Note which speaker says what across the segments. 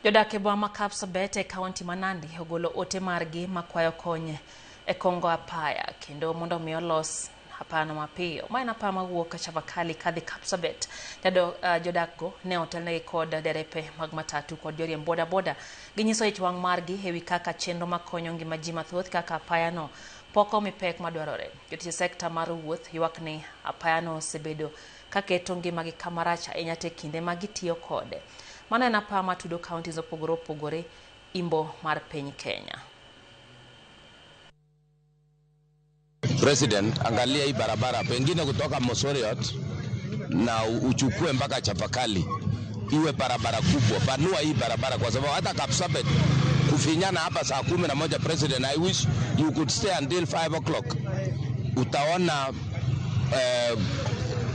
Speaker 1: Jodak e boma ma Kapsabet e kaunti ma Nandi ogolo ote margi makwayo kony e kongo apaya kendo mondo mi olos apayano mapiyo. Ma en apaya mawuok Chavakali kadhi Kapsabet. Jodak go ne otelnegi kod derepe mag matatu kod joriemb boda boda. Ginyiso ich wang' margi ewi kaka chenro makonyo ngima ji mathoth kaka apayano pok omi pek madwarore. Jotich e sekta mar wuoth ywak ni apayano osebedo kaketo ngimagi kama rach ahinya te kinde ma gitiyo kode. Mano en apaya matudo counties opogore opogore imbo mar piny Kenya.
Speaker 2: President, angalia hii barabara pengine kutoka Mosoriot na uchukue mpaka Chavakali iwe barabara kubwa. Panua hii barabara kwa sababu hata Kapsabet kufinyana hapa saa 11. President, I wish you could stay until 5 o'clock. Utaona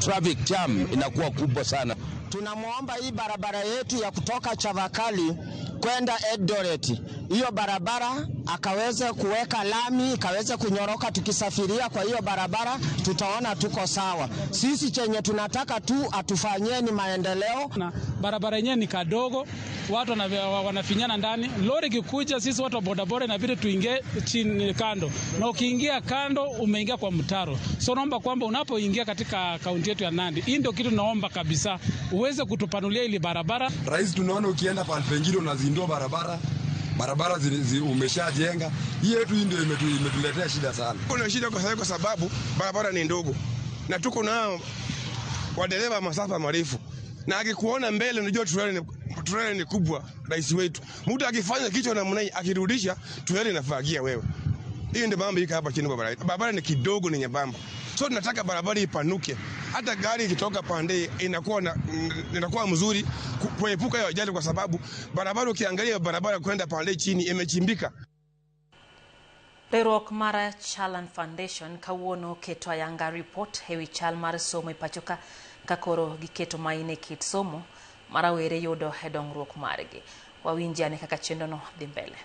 Speaker 2: traffic jam inakuwa kubwa sana.
Speaker 3: Tunamwomba hii barabara yetu ya kutoka Chavakali kwenda Eldoret, hiyo barabara akaweze kuweka lami, ikaweze kunyoroka. Tukisafiria kwa hiyo barabara tutaona tuko sawa. Sisi chenye tunataka tu atufanyie ni maendeleo.
Speaker 4: Na barabara yenyewe ni kadogo, watu wanafinyana ndani. Lori ikikuja, sisi watu wa bodaboda inabidi tuingie chini kando, na ukiingia kando umeingia kwa mtaro. So naomba kwamba unapoingia katika kaunti yetu ya Nandi, hii ndio kitu naomba kabisa uweze kutupanulia ili barabara.
Speaker 5: Rais, tunaona ukienda pahali pengine unazindua barabara, barabara umeshajenga. Hii yetu hii ndio imetuletea shida sana.
Speaker 6: Kuna shida kwa sababu barabara ni ndogo na tuko na wadereva masafa marefu, na akikuona mbele unajua trailer ni kubwa. Rais wetu, mtu akifanya kichwa namna hii akirudisha trailer inafagia wewe. Hiyo ndio mambo iko hapa chini kwa barabara. Barabara ni kidogo, ni nyembamba. So tunataka barabara ipanuke. Hata gari ikitoka pande inakuwa mzuri kuepuka hiyo ajali, kwa sababu barabara ukiangalia barabara kwenda pande chini imechimbika.
Speaker 1: Riwruok mar Chalan Foundation kawuono keto ayanga report ewi chal mar somo e pacho ka koro giketo maino e kit somo ma rawere yudo e dongruok margi. Wawinji ane kaka chenro no dhi mbele.